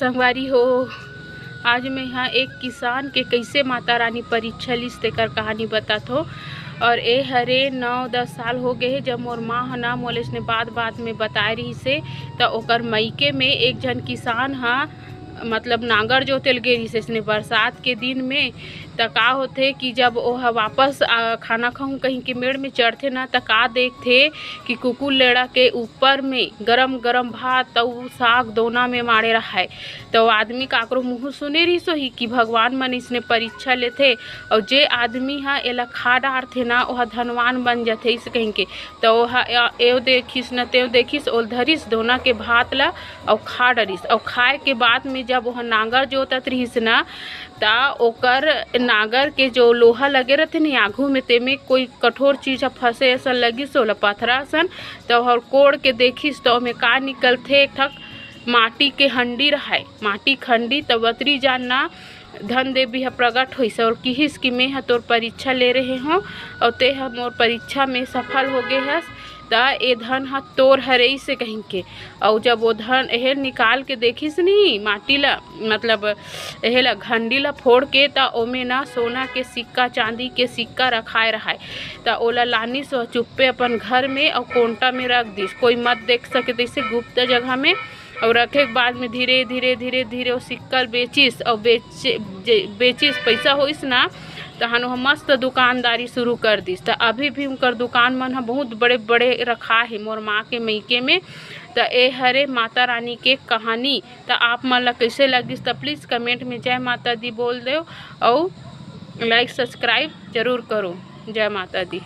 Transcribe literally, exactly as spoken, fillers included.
संगवारी हो, आज मैं हा एक किसान के कइसे माता रानी परीक्षा लिस तेकर कहानी बताथो। और ए हरे नौ दस साल हो गए हे, जब मोर माँ ह ना मोला इसने बात बात में बताए रहिस हे, त ओकर मइके में एक झन किसान ह मतलब नांगर जोते ल गे रहिस हे इसने बरसात के दिन में। त का होथे कि जब ओह वापस आ, खाना खाहूँ कहिके मेड़ में चढ़थे ना, त का देखथे कि कुकुर लेड़ा के ऊपर में गरम गरम भात अउ साग दोना में माड़े रहाय। त ओ आदमी काकरो मुँह सुने रहिस होही कि भगवान मन इसने परीक्षा लेथे, अउ जे आदमी ह एला खा डारथे ना, ओह धनवान बन जाथे, इस कहिके। त ओह एव देखिस न तेव देखिस, ओल धरिस दोना के भात ला अउ खा डरिस। अउ खाए के बाद में जब ओह नांगर जोतत रहिस ना, त ओकर नांगर के जो लोहा लगे रहिथे न आघू में, तेमे कोई कठोर चीज ह फंसे असन लगिस ओला, पथरा असन। त ओहर कोड़ के देखिस, त ओमे का निकलथे, एक ठक माटी के हंडी रहाय, माटी खंडी। त वतरी जान ना धन देवी ह प्रगट होइस और किहिस कि मैं ह तोर परीक्षा ले रहे हों और ते ह मोर परीक्षा में सफल हो गे हस, त ए धन ह तोर हरे, इसे कहिके। और जब वो धन एहे निकाल के देखिस नी माटी ला, मतलब एहे ला, घंडी ला फोड़ के, त ओमे ना सोना के सिक्का, चांदी के सिक्का रखाए रहाय। त ओला लानिस वह चुप्पे अपन घर में और कोंटा में रख दिस, कोई मत देख सके, तइसे गुप्त जगह में। और रखे के बाद में धीरे धीरे धीरे धीरे वो सिक्का ल बेचिस और बेच जे- बेचिस, पैसा होइस ना, तहन वह मस्त दुकानदारी शुरू कर दिस। त अभी भी उनकर दुकान मन ह बहुत बड़े बड़े रखा हे मोर माँ के मइके में। त ए हरे माता रानी के कहानी। त आप मन ला कइसे लगिस, त प्लीज कमेंट में जय माता दी बोल देव, अउ लाइक सब्सक्राइब जरूर करो। जय माता दी।